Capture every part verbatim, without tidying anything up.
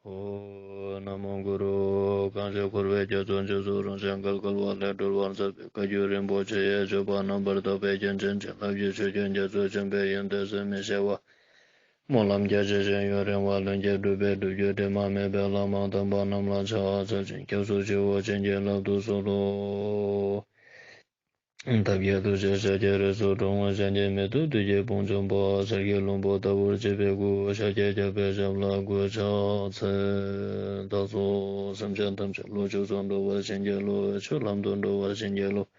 ན་མོ་གུ་རུ། གང་ཞིག་འཁོར་བའི་རྒྱ་མཚོ་འཇིགས་སུ་རུང་ཞིང་བརྒལ་དཀའ་བ་ལས་སྒྲོལ་བར་མཛད་པའི་བཀའ་བརྒྱུད་རིན་པོ་ཆེ་ཡི་སྤྱོད་པ་རྣམ་པར་དག་པའི་རྒྱན་ཅན་བྱིན་རླབས་ཀྱི་ཆུ་རྒྱུན་རྒྱ་མཚོ་ཆེན་པོའི་ཡོན་ཏན་ཟད་མི་ཤེས་པ། སྨོན་ལམ་རྒྱ་ཆེ་ཞིང་ཡུན་རིང་བ་ལྷུན་གྱིས་གྲུབ་པའི་སྒྲུབ་བརྒྱུད་དྲི་མ་མེད་པའི་བླ་མ་དམ་པ་རྣམས་ལ་ཕྱག་འཚལ་ཞིང་སྐྱབས་སུ་མཆིའོ། བྱིན་གྱིས་བརླབ་ཏུ་གསོལ་ལོ། ཐབས་མཁས་ཐུགས་རྗེས་ཤཱཀྱའི་རིགས་སུ་འཁྲུངས། གཞན་གྱིས་མི་ཐུབ་བདུད་ཀྱི་དཔུང་འཇོམས་པ། གསེར་གྱི་ལྷུན་པོ་ལྟ་བུར་བརྗིད་པའི་སྐུ། ཤཱཀྱའི་རྒྱལ་པོའི་ཞབས་ལ་གུས་ཕྱག་འཚལ། བདག་སོགས་སེམས་ཅན་ཐམས་ཅད་བློ་ཆོས་སུ་འགྲོ་བར་བྱིན་གྱིས་རློབས། ཆོས་ལམ་དུ་འགྲོ་བར་བྱིན་གྱིས་རློབས།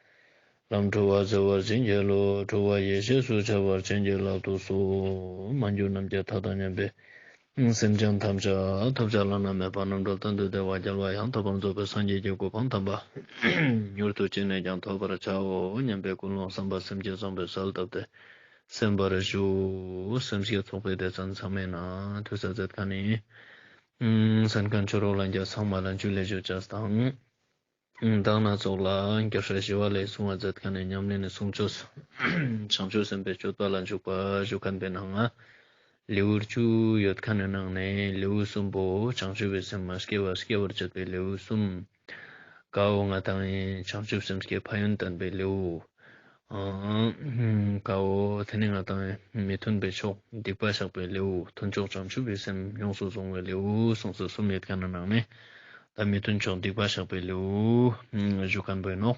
ལམ་འཁྲུལ་བ་སེལ་བར་བྱིན་གྱིས་རློབས། འཁྲུལ་བ་ཡེ་ཤེས་སུ་འཆར་བར་བྱིན་གྱིས་བརླབ་ཏུ་གསོལ། མ་གྱུར་ནམ་མཁའི་མཐའ་དང་མཉམ་པའི་སེམས་ཅན་ཐམས་ཅད་ཐོབ་བྱ་བླ་ན་མེད་པ་རྣམ་གྲོལ་གཏན་དུ་བདེ་བ་རྒྱལ་བ་ཡང་དག་པར་རྫོགས་པའི་སངས་རྒྱས་ཀྱི་གོ་འཕང་དམ་པ་མྱུར་དུ་ཅི་ནས་ཀྱང་ཐོབ་པར་བྱའོ་སྙམ་པའི་ཀུན་སློང་བསམ་པ་སེམས་བསྐྱེད་བཟང་པོའི་གསལ་བཏབ་སྟེ་གསན་པར་ཞུ། སེམས་བསྐྱེད་ཚོགས་པའི་སྡེ་ཚན་ཚང་མའི་ནང་ཐོས་བསམ་མཛད་མཁན་ནི་གསན་མཁན་ཆོས་གྲོགས་ལྷན་རྒྱས་ཚང་མ་ལ་ཇུ་ལེ་ཞུ་ཅེས་དང་། མདང་ན་ཚོགས་ལ་རྒྱལ་སྲས་ཞི་བ་ལྷས་གསུང་བ་མཛད་མཁན་ནི་ཉམས་ལེན་ནི་གསུང་ཆོས། བྱང་ཆུབ་སེམས་དཔའི་སྤྱོད་པ་ལ་འཇུག་པ་ཞུ་མཁན་པའི་ནང་ང་ལེའུ་བཅུ་ཡོད་མཁན་ནི་ནང་ནས་ལེའུ་གསུམ་པོ་བྱང་ཆུབ་པའི་སེམས་མ་སྐྱེས་པ་སྐྱེ་བར་བྱེད་པའི་ལེའུ་གསུམ། ཀ་བོ་ང་དང་ཡིན་བྱང་ཆུབ་སེམས་ཀྱི་ཕན་ཡོན་བསྟན་པའི་ལེའུ། ཨ་ཀ་བོ་དེ་ནི་ང་དང་ཡིན་མི་མཐུན་པའི་ཕྱོགས་སྡིག་པ་བཤགས་པའི་ལེའུ། མཐུན་ཕྱོགས་བྱང་ཆུབ་པའི་སེམས་ཡོངས་སུ་བཟུང་བའི་ལེའུ་གསུངས་སོ། གསུམ་ཡོད་མཁན་ནི་ནང་ནས། ད་མི་མཐུན་ཕྱོགས་སྡིག་པ་བཤགས་པའི་ལེའུ་ཞུ་མཁན་པོ་ཡིན་ནོག།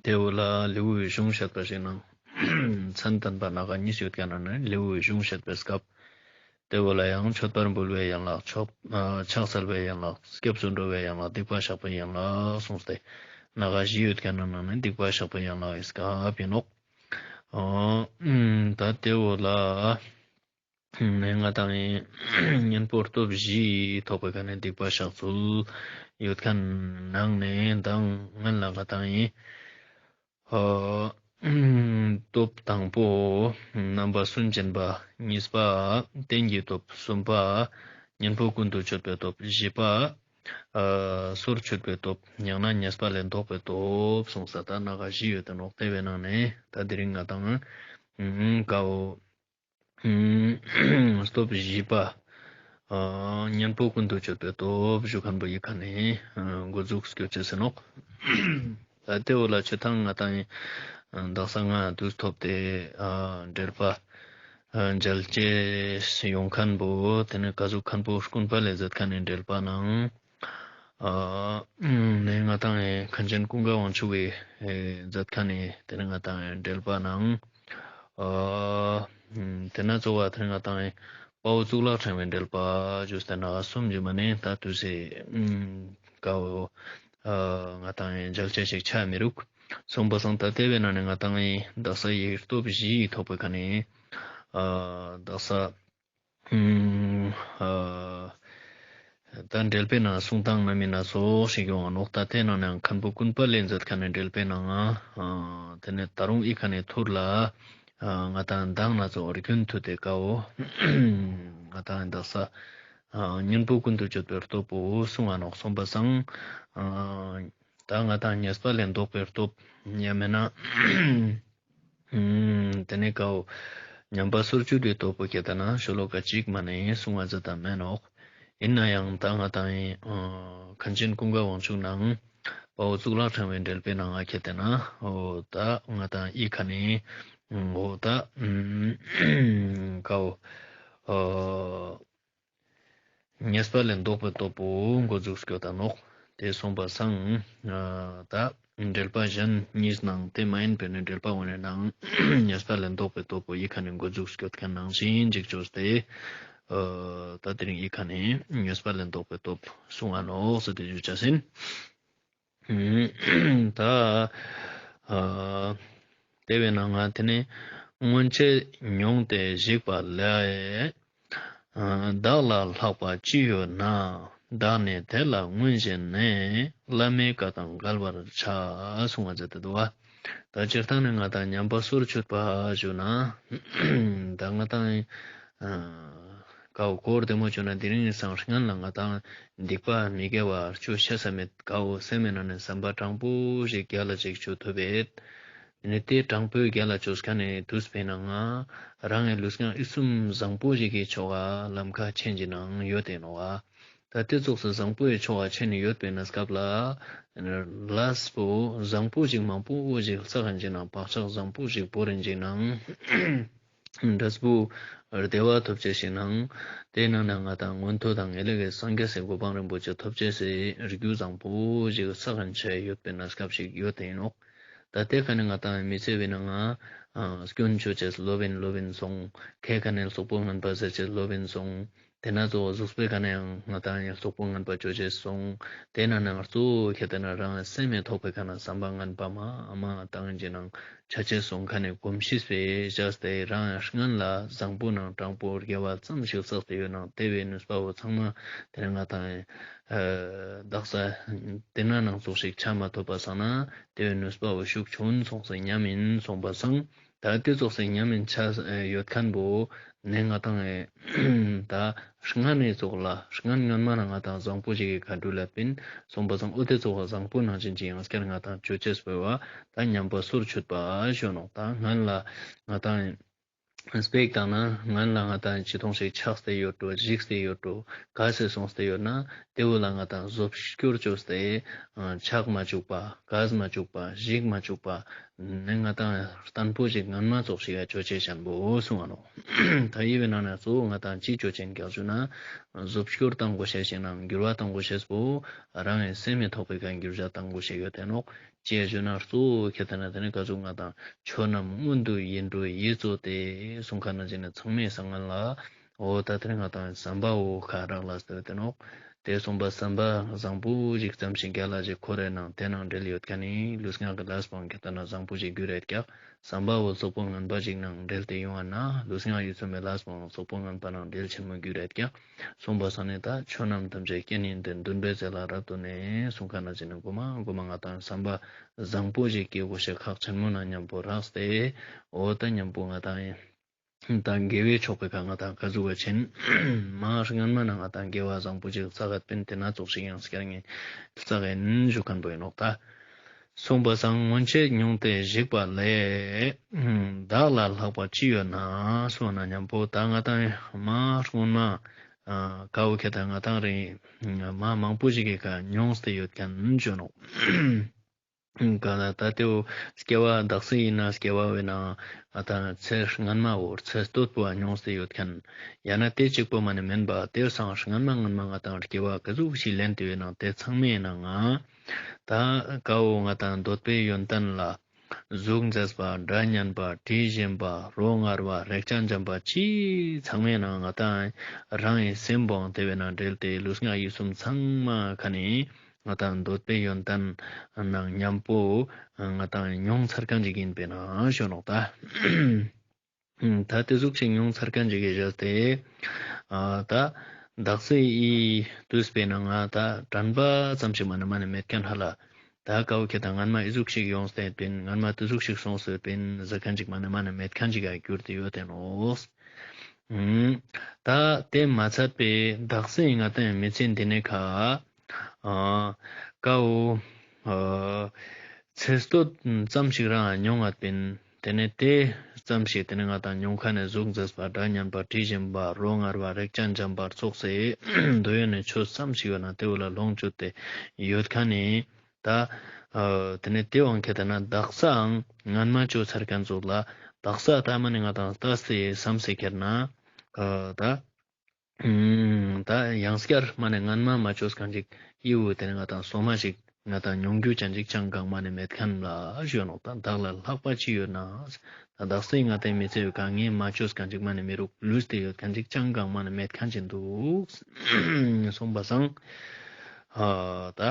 དེ་བོ་ལ་ལེའུའི་གཞུང་བཤད་པ་ཞིག་ནང་མཚན་བསྟན་པ་སྣ་ཁ་གཉིས་ཡོད་མཁན་ནང་ནས་ལེའུའི་གཞུང་བཤད་པའི་སྐབས། དེ་བོ་ལ་ཡང་མཆོད་པར་འབུལ་བའི་ཡན་ལག་ཕྱག་འཚལ་བའི་ཡན་ལག་སྐྱབས་སུ་འགྲོ་བའི་ཡན་ལག་སྡིག་པ་བཤགས་པའི་ཡན་ལག་གསུངས་ཏེ་སྣ་ཁ་བཞི་ཡོད་མཁན་ནང་ནས་སྡིག་པ་བཤགས་པའི་ཡན་ལག་གི་སྐབས་ཡིན་ནོག། ཨ་ད་དེ་བོ་ལ། ང་དང་ངི་གཉེན་པོ་སྟོབས་བཞི་ཐོབ་པའི་ཁ་ནས་སྡིག་པ་བཤགས་ཚུལ་ཡོད་མཁན་ནང་ནས་མདང་སྔོན་ལ་ང་དང་ངི་ཨ་སྟོབས་དང་པོ་རྣམ་པ་སུན་འབྱིན་པ། གཉིས་པ་རྟེན་གྱི་སྟོབས། གསུམ་པ་གཉེན་པོ་ཀུན་ཏུ་སྤྱོད་པའི་སྟོབས། བཞི་པ་ཨ་སོར་ཆུད་པའི་སྟོབས། ཡང་ན་ཉེས་པ་ལས་ལྡོག་པའི་སྟོབས་གསུངས་ས། ད་སྣ་ཁ་བཞི་ཡོད་དེ་ནོག། དེ་བའི་ནང་ནས་ད་དེ་རིང་ང་དང་ཀ་བོ་སྟོབས་བཞི་པ། ཨ་གཉེན་པོ་ཀུན་ཏུ་སྤྱོད་པའི་སྟོབས་ཞུ་མཁན་པོ་ཡི་ཁ་ནས་འགོ་འཛུགས་སྐྱོད་ཅེས་ཟེར་ནོག། ད་དེ་བོ་ལ་ཆོས་ཐང་ང་དང་དག་ས་ང་དུས་ཐོབ་སྟེ་འགྲེལ་པ་མཇལ་ཅེས་ཡོང་མཁན་པོ་དེ་ནས་ག་ཟུག་མཁན་པོ་ཀུན་དཔལ་ལས་མཛད་མཁན་ནི་འགྲེལ་པ་ནང་ཨ་ནས་ང་དང་ངི་མཁན་ཆེན་ཀུན་དགའ་དབང་ཕྱུག་གི་མཛད་མཁན་ནི་དེ་ནས་ང་དང་ངི་འགྲེལ་པ་ནང་ཨ་དེ་ན་གཙོ་བོ་དེ་ནས་ང་དང་ངི་དཔའ་བོ་གཙུག་ལག་ཕྲེང་བའི་འགྲེལ་པ་ཞུས་ཏེ་ན་གསུམ་ཞུ་མ་ནས་ད་དུས་སི་ཀ་བོ་ང་དང་ངི་མཇལ་ཆ་ཞིག་ཆ་མི་རུག། སོང་པ་སང་ད་དེ་བའི་ནང་ནས་ང་དང་ངི་དག་ས་ཡི་སྟོབས་བཞི་ཐོབ་པའི་ཁ་ནས་ཨ་དག་ས་ཨ་ད་འགྲེལ་པའི་ནང་གསུང་སྟངས་སྣ་མིན་སྣ་ཚོགས་ཤིག་ཡོང་ང་ནོག། ད་དེ་ནང་ནས་མཁན་པོ་ཀུན་དཔལ་ལས་མཛད་མཁན་ནི་འགྲེལ་པའི་ནང་ང་དེ་ནས་ད་རུང་ཨི་ཁ་ནས་ཐུར་ལ་ང་དང་མདང་ན་ཚོ་རྒྱུན་མཐུད་དེ་ཀ་བོ་ང་དང་དག་ས་གཉེན་པོ་ཀུན་ཏུ་སྤྱོད་པའི་སྟོབས་པོ་གསུང་ང་ནོག། སོང་པ་སང་ད་ང་དང་ཉེས་པ་ལས་ལྡོག་པའི་སྟོབས་ཡང་མེད་ན། ཨུམ། དེ་ནས་ཀ་བོ་ཉམས་པ་སོར་ཆུད་པའི་སྟོབས་པོ་ཁྱེད་ད་ན་ཤོ་ལོ་ཀ་གཅིག་མ་ནས་གསུང་བ་མཛད་དམ་མེན་ནོག། ཡིན་ན་ཡང་ད་ང་དང་ཨ་མཁན་ཆེན་ཀུན་དགའ་དབང་ཕྱུག་ནང་དཔའ་བོ་གཙུག་ལག་ཕྲེང་བའི་འགྲེལ་པའི་ནང་ང་ཁྱེད་ད་ན་འོ་ད་ང་དང་ཨི་ཁ་ནས་འོ་ད་ཨུམ་ཀ་བོ་ཨ་ཉེས་པ་ལས་ལྡོག་པའི་སྟོབས་པོ་འགོ་འཛུགས་སྐྱོད་ད་ནོག། དེ་སོང་པ་སང་ཨ་ད་འགྲེལ་པ་གཞན་གཉིས་ནང་དེ་མ་ཡིན་པའི་ནི་འགྲེལ་པ་འོ་ནས་ནང་ཉེས་པ་ལས་ལྡོག་པའི་སྟོབས་པོ་ཡི་ཁ་ནས་འགོ་འཛུགས་སྐྱོད་མཁན་ནང་བཞིན་ཅིག་བཅོས་ཏེ་ཨ་ད་དེ་རིང་ཡི་ཁ་ནས་ཉེས་པ་ལས་ལྡོག་པའི་སྟོབས་གསུང་ང་ནོག་ཟེར་ཏེ་ཞུ་ཆ་ཟིན། ད་ཨ་དེ་བའི་ནང་ང་དེ་ནས་སྔོན་ཆད་མྱོང་སྟེ་ཞིག་པ་ལས། ཨ་བདག་ལ་ལྷག་པ་ཅི་ཡོད་ན། བདག་ནི་དེ་ལ་སྔོན་བཞིན་ནས། བླ་མའི་བཀའ་དང་འགལ་བར་བྱ། གསུང་བ་མཛད་དེ་འདུག་བ། ད་སྤྱིར་བཏང་ནས་ང་དང་ཉམས་པ་སོར་ཆུད་པ་ཞུ་ན། ད་ང་དང་ཨ་ཀ་བོ་སྐོར་བདེ་མོ་ཞུ་ན་དེ་རིང་སང་སྔན་ལ་ང་དང་སྡིག་པ་མི་དགེ་བ་ཅོ་ཤེས་ས་མེད། ཀ་བོ་སེམས་མེད་ན་ནས་བསམ་པ་དྲང་པོ་ཞིག་རྒྱ་ལ་ཅིག་ཅོ་ཐུབ་བེད། ནི་དེ་དྲང་པོའི་རྒྱལ་ལ་ཅོས་ཁན་ནི་དུས་པའི་ནང་ང་རང་ངི་ལུས་ངག་ཡིད་གསུམ་བཟང་པོ་ཞིག་གི་ཕྱོགས་ལ་ལམ་ཁ་ཆེན་གྱི་ནང་ཡོད་དེ་ནོག་ཨ། ད་དེ་ཙོགས་སུ་བཟང་པོའི་ཕྱོགས་ལ་ཆེན་ནི་ཡོད་པའི་ན་སྐབས་ལ་ལས་པོ་བཟང་པོ་ཞིག་མང་པོ་ཞིག་བསགས་ཨིན་ཅིག་ནང་བག་ཆགས་བཟང་པོ་ཞིག་བོར་ཨིན་ཅིག་ནང་འབྲས་བུ་བདེ་བ་ཐོབ་ཅེས་ཤིག་ནང་དེ་ནང་ན་ང་དང་མངོན་མཐོ་དང་ངེས་ལེགས་ཀྱི་སངས་རྒྱས་སི་གོ་འཕང་རིན་པོ་ཆེ་ཐོབ་ཅེས་སི་རྒྱུ་བཟང་པོ་ཞིག་བསགས་ཨིན་ཆ་ཡོད་པའི་ན་སྐབས་ཤིག་ཡོད་དེ་ཨིན་ནོག། ད་དེ་ཀ་ནེ་ང་དང་མི་ཚེ་བའི་ནང་ང་སྐྱོན་ཅོ་ཅེས་ལོབ་ཨིན་ལོབ་ཨིན་སོང་། ཁའི་ཀ་ནེ་སོག་པོ་ངན་པ་ཟེར་ཅེས་ལོབ་ཨིན་སོང་། དེ་ན་ཙོགས་གཟུགས་པོའི་ཀ་ནེ་ཡང་ང་དང་ཡང་སོག་པོ་ངན་པ་ཅོ་ཅེས་སོང་། དེ་ན་ནང་གཙོ་བོ་ཁྱེད་དེ་ན་རང་སེམས་མི་ཐོག་པའི་ཀ་ནེ་བསམ་པ་ངན་པ་མ་མ་བཏང་ཨིན་ཅིག་ནང་ཆ་ཅེས་སོང་ཁ་ནེ་གོམས་གཤིས་པའི་བཞག་སྟེ་རང་སྔན་ལ་བཟང་པོ་ནང་དྲང་པོ་དགེ་བ་ཙམ་ཞིག་བསགས་ཏེ་ཡོད་ནང་དེ་བའི་ནུས་པ་བོ་ཚང་མ་དེ་ན་ང་དང་ཡང་དག་ས་དེ་ན་ནང་ཙོགས་ཤིག་ཆ་མ་ཐོབ་པ་སང་ན་དེ་བའི་ནུས་པ་བོ་ཤུགས་ཆུང་སོང་སེ་ཉམས་ཨིན་སོང་པ་སང་། ད་དེ་ཙོགས་སེ་ཉམས་ཨིན་ཆ་ཡོད་ཁན་བོ་ནི་ང་དང་ད་སྔན་ནེ་ཙོགས་ལ་སྔན་སྔན་མ་ན་ང་དང་བཟང་པོ་ཞིག་གི་ཁ་འགྲུལ་ལ་པིན་སོང་པ་སང་འོ་དེ་ཙོགས་བཟང་པོ་ནང་བཞིན་གྱི་ཡང་སྐྱར་ང་དང་ཅོ་ཅེས་པོ་བ་ད་ཉམས་པ་སོར་ཆུད་པ་ཞུ་ནོག། ད་སྔན་ལ་ང་དང་སྤེག་བཏང་ན་སྔན་ལ་ང་དང་ཅི་ཐོང་ཞིག་ཆགས་ཏེ་ཡོད་འགྲོ་ཞིག་སྟེ་ཡོད་འགྲོ་ག་སེ་སོང་སྟེ་ཡོད་ན་དེ་བོ་ལ་ང་དང་བཟོ་བཅོས་ཅོས་ཏེ་ཆགས་མ་བཅུག་པ་གས་མ་བཅུག་པ་ཞིག་མ་བཅུག་པ་ནི་ང་དང་བརྟན་པོ་ཞིག་སྔན་མ་ཙོགས་ཤིག་ཡ་ཅོ་ཅེས་ཅན་བོ་གསུང་ང་ནོག། ད་ཡི་བའི་ནང་ན་གཙོ་བོ་ང་དང་ཅི་ཅོ་ཅེས་ཀྱག་ཞུ་ན་བཟོ་བཅོས་བཏང་དགོས་ཤེས་ཤིག་ནང་འགྱུར་བ་བཏང་དགོས་ཤེས་པོ་རང་ངི་སེམས་མི་ཐོག་པའི་ཀ་འགྱུར་བ་བཏང་དགོས་ཤེས་ཡོད་དེ་ནོག། ཅི་ཞུ་ན་གཙོ་བོ་ཁྱེད་དེ་ན་དེ་ནི་ག་ཟུག་ང་དང་ཆོས་རྣམས་སྔོན་དུ་ཡིད་འགྲོ་ཡིད་གཙོ་སྟེ་གསུང་ཁན་ནང་བཞིན་ནི་ཚང་མའི་སང་སྔན་ལ་འོ་ད་དེ་ནི་ང་དང་བསམ་པ་བོ་ཁ་རག་ལ་སྟེ་ཡོད་དེ་ནོག། དེ་སོང་པ་བསམ་པ་བཟང་པོ་ཞིག་ཙམ་ཞིག་རྒྱལ་ལ་ཞིག་འཁོར་རེ་ནང་དེ་ནང་འབྲེལ་ཡོད་ཁན་ནི་ལུས་ངག་གི་ལས་པོ་ཁྱེད་དེ་ན་བཟང་པོ་ཞིག་འགྱུར་རེད་ཀྱག། བསམ་པ་བོ་སོག་པོ་ངན་པ་ཞིག་ནང་འབྲེལ་ཏེ་ཡོང་བ་ན་ལུས་ངག་ཡིད་གསུམ་མི་ལས་པོ་སོག་པོ་ངན་པ་ནང་འབྲེལ་ཆེན་མོ་འགྱུར་རེད་ཀྱག། སོང་པ་སང་ནི་ད་ཆོས་རྣམས་ཐམས་ཅད་རྐྱེན་ཡིན་ཏེ། འདུན་པའི་རྩེ་ལ་རབ་ཏུ་གནས་གསུང་ཁན་ནང་བཞིན་ནི་གོ་མ་གོ་མ་ང་དང་བསམ་པ་བཟང་པོ་ཞིག་སྐྱེ་དགོས་ཤེས་ཁག་ཆེན་མོ་ནང་མཉམ་པོ་རགས་ཏེ་འོ་ད་མཉམ་པོ་ང་དང་ཡིན། ད་དགེ་བའི་ཕྱོགས་པའི་ཁ་ང་དང་ག་ཟུག་ག་ཆེན་མ་སྔན་མ་ན་ང་དང་དགེ་བ་བཟང་པོ་ཅིག་བསགས་ཡོད་པིན་དེ་ན་ཙོགས་ཤིག་ཡང་སྐྱར་ངས་བསགས་ཡིན་ཞུ་ཁན་བོ་ཡིན་ནོག་ད། གསུངས་པ་སང་སྔོན་ཆད་མྱོང་སྟེ་ཞིག་པ་ལས། བདག་ལ་ལྷག་པ་ཅི་ཡོད་ན་གསུངས་ན་མཉམ་པོ་ད་ང་དང་མ་སྔོན་མ་ཀ་བོ་ཁྱེད་དང་ང་དང་རིང་མ་མང་པོ་ཞིག་གི་ཁ་མྱོང་སྟེ་ཡོད་ཁན་ཞུ་ནོག། ག་ལ་ད་དེ་བོ་སྐྱེ་བ་དག་ས་ཡིན་ན་སྐྱེ་བ་བས་ན་ང་དང་ཚེ་སྔན་མ་བོར་ཚེ་སྟོད་པོ་མྱོང་སྟེ་ཡོད་ཁན། ཡང་ན་དེ་གཅིག་པོ་མ་ནི་མེན་པ་དེ་སང་སྔན་མ་སྔན་མ་ང་དང་སྐྱེ་བ་ག་ཟུག་ཞིག་ལེན་ཏེ་ཡོད་ན་དེ་ཚང་མའི་ནང་ང་ད་ཀ་བོ་ང་དང་འདོད་པའི་ཡོན་ཏན་ལ་གཟུགས་མཛེས་པ་སྒྲ་སྙན་པ་དྲི་ཞིམ་པ་རོ་མངར་བ་རེག་བྱ་འཇམ་པ་ཅི་ཚང་མའི་ནང་ང་དང་རང་ངི་སེམས་པོའང་དེ་བས་ན་འབྲེལ་ཏེ་ལུས་ངག་ཡིད་གསུམ་ཚང་མ་ཁ་ནི་ང་དང་འདོད་པའི་ཡོན་ཏན་ནང་མཉམ་པོ་ང་དང་མྱོང་ཚར་ཁན་ཅིག་ཡིན་པས་ན་ཞུ་ནོག་ད། ད་དེ་ཟུག་ཅིག་མྱོང་ཚར་ཁན་ཅིག་གི་བཞག་སྟེ་ད་དག་ས་ཡི་དུས་པའི་ནང་ང་ད་དྲན་པ་ཙམ་ཞིག་མ་ནི་མ་ནི་མེད་ཁན་ཧ་ལ། ད་ཀ་བོ་ཁྱེད་དང་སྔན་མ་ཨི་ཟུག་ཞིག་ཡོངས་ཏེ་པིན། སྔན་མ་དེ་ཟུག་ཞིག་སོང་སྟེ་པིན་ཟེར་ཁན་ཅིག་མ་ནི་མ་ནི་མེད་ཁན་ཅིག་ག་གྱུར་ཏེ་ཡོད་དེ་ནོག། ད་དེ་མ་ཚད་པའི་དག་ས་ཡི་ང་དང་མི་ཚེ་འདི་ནི་ཁ་ཀ་བོ་ཚེ་སྟོད་ཙམ་ཞིག་རང་མྱོང་ང་པིན། དེ་ནས་དེ་ཙམ་ཞིག་དེ་ནས་ང་དང་མྱོང་ཁན་ནི་གཟུགས་མཛེས་པ་སྒྲ་སྙན་པ་དྲི་ཞིམ་པ་རོ་མངར་བ་རེག་བྱ་འཇམ་པར་ཚོགས་སེ་འདོད་ཡོན་ནི་ཆོས་ཙམ་ཞིག་ཡོད་ན་དེ་བོ་ལ་ལོངས་སྤྱོད་དེ་ཡོད་ཁན་ནི་ད་དེ་ནས་དེ་དབང་གིས་ད་ན་དག་སའང་སྔན་མ་ཅོ་ཚར་ཁན་ཙོགས་ལ་དག་ས་ད་མ་ནི་ང་དང་ལྟས་ཏེ་བསམ་སེ་ཁྱེར་ན་ད་ད་ཡང་སྐྱར་མ་ནི་སྔན་མ་མ་ཅོས་ཁན་ཅིག་ཡི་བོ་དེ་ནི་ང་དང་སོ་མ་ཞིག་ང་དང་མྱོང་རྒྱུ་ཅན་ཅིག་ཅང་གང་མ་ནི་མེད་ཁན་ལ་ཞུ་ནོག། ད་བདག་ལ་ལྷག་པ་ཅི་ཡོད་ན། ད་དག་སའི་ང་དང་མི་ཚེ་བོའི་ཁ་ངས་མ་ཅོས་ཁན་ཅིག་མ་ནི་མི་རུག། ལུས་ཏེ་ཡོད་ཁན་ཅིག་ཅང་གང་མ་ནི་མེད་ཁན་ཅིག་འདུག་གསུངས་པ་སང་། ཨ་ད་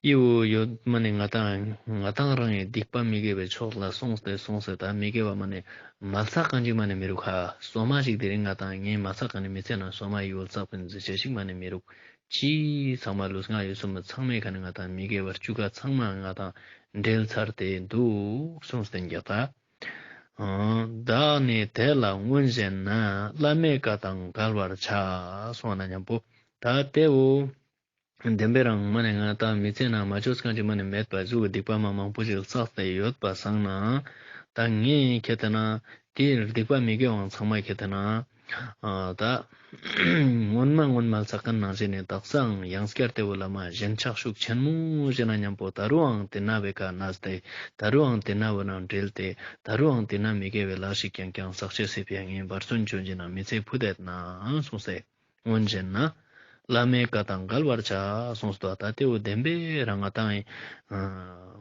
ཡི་བོ་ཡོད་མ་ནི་ང་དང་ང་དང་རང་ངི་སྡིག་པ་མི་དགེ་བའི་ཕྱོགས་ལ་སོང་སྟེ་སོང་སྟེ་ད་མི་དགེ་བ་མ་ནི་མ་བསགས་ཁན་ཅིག་མ་ནི་མི་རུག་ཧ། སོ་མ་ཞིག་དེ་རིང་ང་དང་ངས་མ་བསགས་ཁན་ནི་མི་ཚེ་ན་སོ་མ་ཡི་བོ་བསགས་པིན་ཟེར་ཅེས་ཤིག་མ་ནི་མི་རུག། ཅི་ཚང་མ་ལུས་ངག་ཡིད་གསུམ་ཚང་མའི་ཁ་ནི་ང་དང་མི་དགེ་བ་བཅུ་ཀ་ཚང་མ་ང་དང་འབྲེལ་ཚར་ཏེ་འདུག་གསུངས་ཏེ་ཡོད་ད། བདག་ནི་དེ་ལ་སྔོན་བཞིན་ན། བླ་མེད་བཀའ་དང་འགལ་བར་བྱ། གསུངས་ན་མཉམ་པོ་ད་དེ་བོ་ བདེན་པའི་རང་མ་ནེ་ང་ད་མི་ཚེ་ནང་མ་ཅོས་ཁན་ཅིག་མ་ནེ་མེད་པ་ཟུག་སྡིག་པ་མ་མང་པོ་ཞིག་བསགས་ཏེ་ཡོད་པ་སང་ན། ད་ངས་ཁྱེད་དེ་ན་དེའི་སྡིག་པ་མི་དགེ་བ་ཚང་མ་ཁྱེད་དེ་ན་ཨ་ད་སྔོན་མ་སྔོན་མ་བསགས་ཁན་ནང་བཞིན་ནི་དག་སའང་ཡང་སྐྱར་དེ་བོ་ལ་མ་ཞེན་ཆགས་ཤུགས་ཆེན་མོ་ཞིག་ན་མཉམ་པོ་ད་རུང་ཨང་དེ་ན་བའི་ཁ་ན་སྟེ། ད་རུང་ཨང་དེ་ན་བོ་ནང་འབྲེལ་ཏེ། ད་རུང་ཨང་དེ་ན་མི་དགེ་བའི་ལས་ཤིག་ཀྱང་ཀྱང་བསགས་ཤེས་སི་ཕི་ཡ་ངས་འབད་བརྩོན་ཅོ་ཅེས་ན་མི་ཚེ་ཕུད་དེད་ན་གསུངས་སེ། སྔོན་བྱས་ན་བླ་མའི་བཀའ་དང་འགལ་བར་བྱ་གསུངས་སོ། ད་དེ་བོ་བདེན་པའི་རང་ང་དང་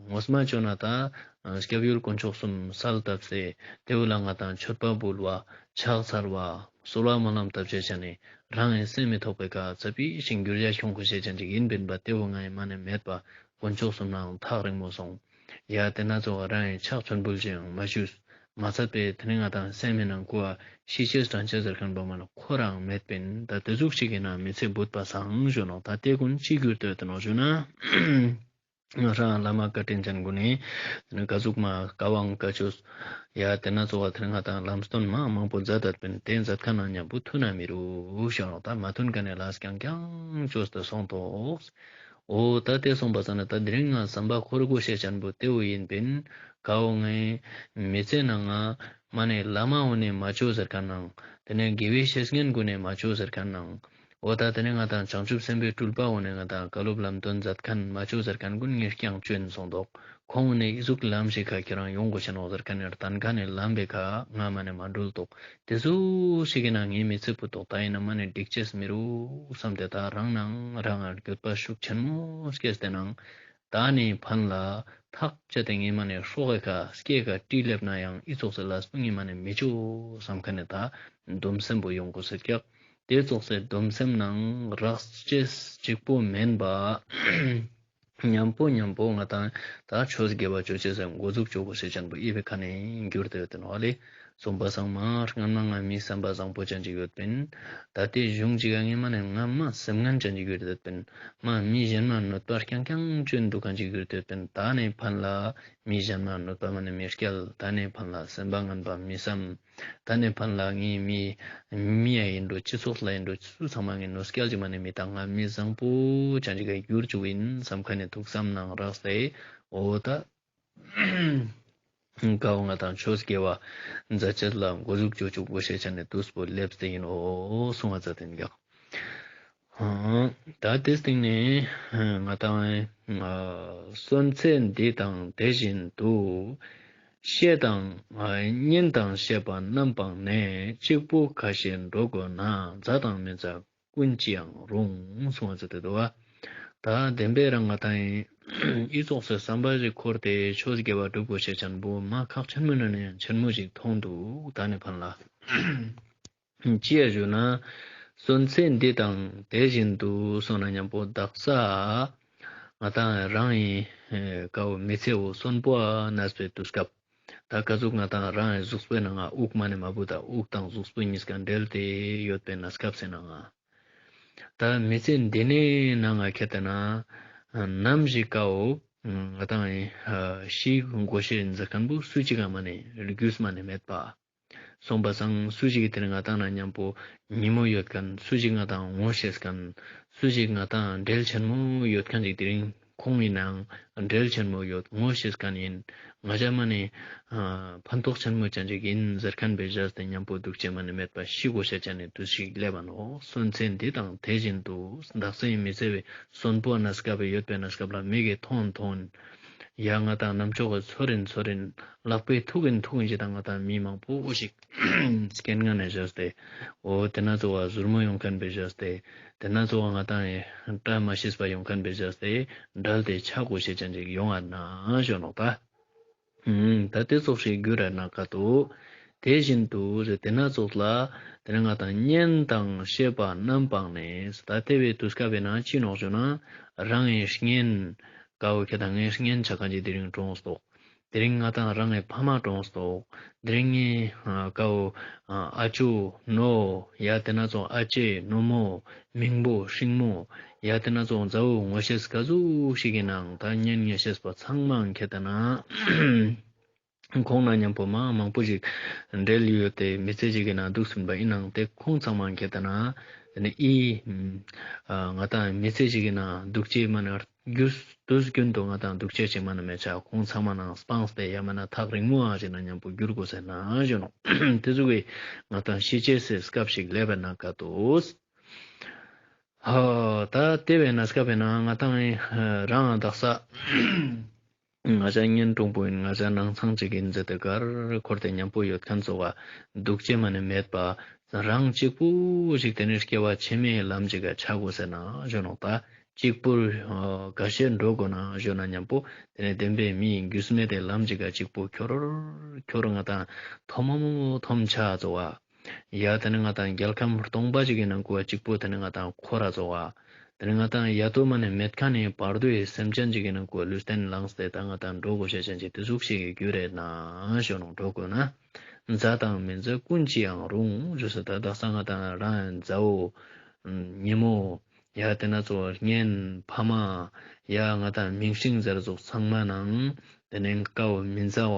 ངོ་མ་ཅོ་ན་ད་སྐྱབས་ཡུལ་དཀོན་མཆོག་གསུམ་གསལ་བཏབ་སྟེ་དེ་བོ་ལ་ང་དང་མཆོད་པ་འབུལ་བ། ཕྱག་འཚལ་བ། གསོལ་བ་སྨོན་ལམ་བཏབ་བྱས་ཅན་ནི་རང་ངི་སེམས་མི་ཐོགས་པའི་ཁ་ཚ་པི་ཞིང་འགྱུར་བ་ཁྱོང་ཁུ་ཤེས་ཅན་ཅིག་ཡིན་པིན་པ་དེ་བོ་ང་ཡི་མ་ནེ་མེད་པ་དཀོན་མཆོག་གསུམ་ནང་ཐག་རིང་མོ་སོང་། ཡ་དེ་ན་ཚོ་རང་ངི་ཕྱག་མཆོད་འབུལ་ཅིག་ཡང་མ་ཞུས། མ་ཚད་པའི་དེ་ནི་ང་དང་སེམས་མི་ནང་ཁུ་བ་ཤི་ཅེས་དྲན་ཅེས་ཟེར་ཁན་པོ་མ་ནེ་ཁོ་རང་མེད་པིན། ད་དེ་ཟུག་ཅིག་གི་ན་མི་ཚེ་བུད་པ་སང་ཞུ་ནོག། ད་དེ་ཀུན་ཅི་གྱུར་ཏེ་ཡོད་ནོག་ཞུ་ན། ང་རང་བླ་མ་བཀའ་དྲིན་ཅན་ཀུན་ནི་དེ་ནི་ཀ་ཟུག་མ་ཀ་བང་ཀ་ཆོས་ཡ་དེ་ན་ཚོ་བ་དེ་ནི་ང་དང་ལམ་སྟོན་མ་མང་པོ་མཛད་དད་པིན། དེ་མཛད་ཁན་ནང་མཉམ་པོ་མཐུན་ན་མི་རུ་ཞུ་ནོག། ད་མ་མཐུན་ཁན་ནི་ལས་ཀྱང་ཀྱང་ཅོས་ཏེ་སོང་ཏོག། འོ་ད་དེ་སོང་པ་ས་ན་ད་དེ་རིང་ང་བསམ་པ་འཁོར་དགོས་ཤེས་ཅན་པོ་དེ་བོ་ཡིན་པིན། ཀ་བོ་ངའི་མི་ཚེ་ནང་ང་མ་ནེ་བླ་མ་འོ་ནེ་མ་ཅོས་ཟེར་ཁན་ནང་། དེ་ནེ་དགེ་བའི་བཤེས་གཉེན་ཀུན་ནེ་མ་ཅོས་ཟེར་ཁན་ནང་། འོ་ད་དེ་ནེ་ང་དང་བྱང་ཆུབ་སེམས་དཔའི་སྤྲུལ་པ་འོ་ནེ་ང་དང་བཀའ་སློབ་ལམ་སྟོན་མཛད་ཁན་མ་ཅོས་ཟེར་ཁན་ཀུན་ངས་ཀྱང་ཅོ་ཡིན་སོང་ཏོག། ཁོང་འོ་ནེ་ཨི་ཟུག་ལམ་ཞིག་ཁ་ཁྱེད་རང་ཡོང་དགོས་ཤེས་ནོག་ཟེར་ཁན་ནི་གཏན་ཁ་ནེ་ལམ་པའི་ཁ་ང་མ་ནེ་མ་འགྲུལ་ཏོག། དེ་ཟུག་ཞིག་གི་ནང་ངའི་མི་ཚེ་བུད་ཏོག། ད་ཡིན་ན་མ་ནེ་འགྲིག་ཅེས་མི་རུ་བསམ་སྟེ་ད་རང་ནང་རང་ང་འགྱོད་པ་ཤུགས་ཆེན་མོ་སྐྱེས་ཏེ་ནང་། ད་ནེ་ཕན་ལ་ཐག་བཅད་དེ་ངའི་མ་ནེ་སྲོག་གི་ཁ་སྐེ་ཁ་ཏི་ལེབ་ན་ཡང་ཨི་ཙོགས་སི་ལས་པོ་ངའི་མ་ནེ་མི་ཅོ་བསམ་ཁན་ནི་ད་སྡོམ་སེམས་པོ་ཡོང་དགོས་ཟེར་ཀྱག། དེ་ཙོགས་སི་སྡོམ་སེམས་ནང་རག་ཅེས་གཅིག་པོ་མེན་པ། མཉམ་པོ་མཉམ་པོ་ང་དང་ད་ཆོས་དགེ་བ་ཅོ་ཅེས་སི་འགོ་འཛུགས་ཅོ་དགོས་ཤེས་ཅན་པོ་ཨི་བའི་ཁ་ནེ་གྱུར་ཏེ་ཡོད་དེ་ནོག་ལེ། སོང་པ་སང་མ་སྔན་མ་ང་མི་བསམ་པ་བཟང་པོ་ཅན་ཅིག་ཡོད་པིན། ད་དེ་གཞུང་ཅིག་ག་ངའི་མ་ནེ་ང་མ་སེམས་ངན་ཅན་ཅིག་ཡོད་དེ་ཡོད་པིན། མ་མི་གཞན་མ་གནོད་པ་རྐྱང་རྐྱང་ཅོ་ཡིན་འདུག་ཁན་ཅིག་ཡོད་དེ་ཡོད་པིན། ད་ནེ་ཕན་ལ་མི་གཞན་མ་གནོད་པ་མ་ནེ་མི་སྐྱལ། ད་ནེ་ཕན་ལ་སེམས་པ་ངན་པ་མི་བསམ། ད་ནེ་ཕན་ལ་ངའི་མི་མི་ཡ་ཡིན་འགྲོ་སྤྱི་ཚོགས་ལ་ཡིན་འགྲོ་སུ་ཚང་མ་ངའི་གནོད་སྐྱལ་ཅིག་མ་ནེ་མི་ད་ང་མི་བཟང་པོ་ཅན་ཅིག་ག་གྱུར་ཅུག་ཡིན་བསམ་ཁན་ནི་ཐུགས་བསམ་ནང་རག་སྟེ། འོ་ད། ཀ་བོ་ང་དང་ཆོས་དགེ་བ་མཛད་ཅེས་ལ་འགོ་འཛུགས་ཅོ་ཅུག་དགོས་ཤེས་ཅན་ནི་དུས་པོ་སླེབས་ཏེ་ཡིན་འོ་གསུང་བ་མཛད་དེ་ཡིན་ཀྱག། ད་དེ་སྟེང་ནེ་ང་དང་གསོན་ཚེ་འདི་དང་དེ་བཞིན་དུ། བཤེས་དང་གཉེན་དང་བཤེས་པ་རྣམས་སྤངས་ནས། གཅིག་པུ་ཁ་ཞེ་འགྲོ་དགོས་ན། མཛའ་དང་མི་མཛའ་ཀུན་ཅི་ཡང་རུང་། གསུང་བ་མཛད་དེ་འདུག་པ། ད་བདེན་པའི་རང་ང་དང་ཡིན། ཨི་ཙོགས་སི་བསམ་པ་ཞིག་འཁོར་ཏེ་ཆོས་དགེ་བ་སྒྲུབ་དགོས་ཤེས་ཅན་པོ་མ་ཁག་ཆེན་མོ་ནང་ནེ་ཡང་ཆེན་མོ་ཞིག་མཐོང་འདུག། ད་ནེ་ཕན་ལ། ཅི་ཡ་ཞུ་ན། གསོན་ཚེ་འདི་དང་དེ་བཞིན་དུ་གསུངས་ན་མཉམ་པོ་དག་ས་ང་དང་རང་ཡིན་ཀ་བོ་མི་ཚེ་བོ་གསོན་པོ་ན་སྤེ་དུས་སྐབས། ད་ཀ་ཟུག་ང་དང་རང་ཡིན་གཟུགས་པོའི་ནང་ང་དབུགས་མ་ནེ་མ་བུད་ད་དབུགས་དང་གཟུགས་པོ་གཉིས་ཀ་འབྲེལ་ཏེ་ཡོད་པའི་ན་སྐབས་སི་ནང་ང་། ད་མི་ཚེ་འདི་ནེ་ནང་ང་ཁྱེད་ད་ན་ནམ་ཞིག་ཀ་བོ་ང་དང་ཡིན་ཤི་དགོས་ཤེས་ཡིན་ཟེར་ཁན་པོ་སུ་ཅིག་ག་མ་ནེ་རྒྱུས་མ་ནེ་མེད་པ། སོང་པ་སང་སུ་ཞིག་གི་དེ་ནེ་ང་དང་ན་མཉམ་པོ་ཉེ་མོ་ཡོད་ཁན། སུ་ཞིག་ང་དང་ངོ་ཤེས་ཁན། སུ་ཞིག་ང་དང་འབྲེལ་ཆེན་མོ་ཡོད་ཁན་ཅིག་དེ་རིང་ཁོང་ཡིན་ནའང་འབྲེལ་ཆེན་མོ་ཡོད་ངོ་ཤེས་ཁན་ཡིན། ང་ཅག་མ་ནེ་ཕན་ཐོགས་ཆེན་མོ་ཅན་ཅིག་ཡིན་ཟེར་ཁན་པའི་བཞག་སྟེ་མཉམ་པོ་འདུག་ཅེས་མ་ནེ་མེད་པ་ཤི་དགོས་ཤེས་ཅན་ནི་དུས་ཤིག་སླེབས་པ་ནོག། གསོན་ཚེ་འདི་དང་དེ་བཞིན་དུ། དག་ས་ཡིན་མི་ཚེ་བའི་གསོན་པོ་ན་སྐབས་ཡོད་པའི་ན་སྐབས་ལ་མིག་གི་མཐོང་མཐོང་། ཡ་ང་དང་ནམ་ཅོག་གི་ཚོར་རིན་ཚོར་རིན། ལག་པའི་ཐུག་གིན་ཐུག་གིན་ཅིག་དང་ང་དང་མི་མང་པོ་ཞིག་རྐྱེན་ངན་ནེ་བཞག་སྟེ། འོ་དེ་ན་ཚོ་བ་ཟུར་མོ་ཡོང་ཁན་པའི་བཞག་སྟེ། དེ་ན་ཚོ་བ་ང་དང་ཡིན་བཀྲ་མ་ཤིས་པ་ཡོང་ཁན་པའི་བཞག་སྟེ། འབྲལ་ཏེ་ཆ་དགོས་ཤེས་ཅན་ཅིག་ཡོང་ང་ན་ཞུ་ནོག་ད། ད་དེ་ཙོགས་ཤིག་གྱུར་ར་ན་ཀ་ཏོ། དེ་བཞིན་དུ་དེ་ན་ཙོགས་ལ་དེ་ནེ་ང་དང་གཉེན་དང་བཤེས་པ་རྣམས་སྤངས་ནས། ད་དེ་བའི་དུས་སྐབས་པའི་ནང་ཅི་ནོག་ཞུ་ན། རང་ངི་གཉེན། ཀ་བོ་ཁྱེད་དང་ངའི་གཉེན་ཆ་ཁན་ཅིག་དེ་རིང་གྲོངས་སོང་། དེ་རིང་ང་དང་རང་ངི་ཕ་མ་གྲོངས་སོང་། དེ་རིང་ངའི་ཀ་བོ་ཨ་ཅོ་ནོ་ཡ་དེ་ན་ཚོ་ཨ་ཅེ་ནོ་མོ་མིང་པོ་སྲིང་མོ་ཡ་དེ་ན་ཚོ་མཛའ་བོ་ངོ་ཤེས་ཀ་ཟུག་ཞིག་གི་ནང་ད་གཉེན་ངེ་ཤེས་པ་ཚང་མ་ཁྱེད་ད་ན། ཁོང་ན་མཉམ་པོ་མ་མང་པོ་ཞིག་འབྲེལ་ཡོད་དེ་མི་ཚེ་ཞིག་གི་ནང་འདུག་སུན་པ་ཡིན་ནང་དེ་ཁོང་ཚང་མ་ཁྱེད་ད་ན་ དེ་ནས་ཨི་ང་ཏང་མི་ཚེ་ཞིག་གི་ནང་འདུག་ཅེས་མ་ནེ་རྒྱུས་དུས་རྒྱུན་དུ་ང་ཏང་འདུག་ཅེས་ཅིག་མ་ནེ་མེད་ཆ་ཁོང་ཚང་མ་ནང་སྤངས་ཏེ་ཡ་མ་ན་ཐག་རིང་མོ་ཨ་ཞིག་ན་མཉམ་པོ་འགྱུར་དགོས་ཟེར་ན་ཞུ་ནོག་དེ་ཟུག་གི་ང་ཏང་ཤི་ཅེས་སི་སྐབས་ཤིག་ལེབ་པ་ན་ཀ་ཏོས། ཧ་ད་དེ་བས་ན་སྐབས་བས་ན་ང་ཏང་རང་དག་ས་ང་ཅག་གཉེན་དྲུང་པོ་ཡིན། ང་ཅག་ནང་ཚང་གཅིག་ཡིན་ཟེར་ཏེ་གར་འཁོར་ཏེ་མཉམ་པོ་ཡོད་མཁན་ཚོ་བ་འདུག་ཅེས་མ་ནེ་མེད་པ་རང་གཅིག་པུ་ཞིག་དེ་ནས་སྐྱེ་བ་ཕྱི་མའི་ལམ་ཅིག་ག་ཆ་དགོས་ཟེར་ན་ཞུ་ནོག་ད་གཅིག་པུར་ཨ་ག་ཤེད་འགྲོ་དགོས་ན་ཞུ་ན་མཉམ་པོ་དེ་ནས་བདེན་པའི་མིའི་རྒྱུས་མེད་དེ་ལམ་ཅིག་ག་གཅིག་པུ་ཁྱོར་ཁྱོར་ང་ཏང་ཐོམ་མོ་ཐོམ་ཆ་ཚོ་བ། ཡ་དེ་ནི་ང་ཏང་རྒྱལ་ཁམས་སྟོང་པ་ཞིག་གི་ནང་ཀུ་བ་གཅིག་པོ་དེ་ནི་ང་ཏང་འཁོར་ར་ཚོགས་པ། དེ་ནི་ང་ཏང་ཡ་དོ་མ་ནེ་མེད་མཁན་ནི་བར་དོའི་སེམས་ཅན་ཞིག་གི་ནང་ཀུ་བ་ལུས་རྟེན་བླངས་ཏེ་ད་ང་ཏང་འགྲོ་དགོས་ཤེས་ཅན་ཅིག་དེ་ཟུག་ཞིག་གི་རྒྱུ་རེད་ན་ཞུ་ནོག་འགྲོ་དགོས་ན། མཛའ་དང་མི་མཛའ་ཀུན་གྱིས་ཡང་རུང་ཞུ་ས་ད་དག་ས་ང་ཏང་རང་མཛའ་བོ་ཉེ་མོ། ཡ་དེ་ན་ཚོ་གཉེན་ཕ་མ། ཡ་ང་ཏང་མིང་སྲིང་ཟེར་ཚོགས་ཚང་མ་ནང་དེ་ནས་ཀ་བོ་མི་མཛའ་བ་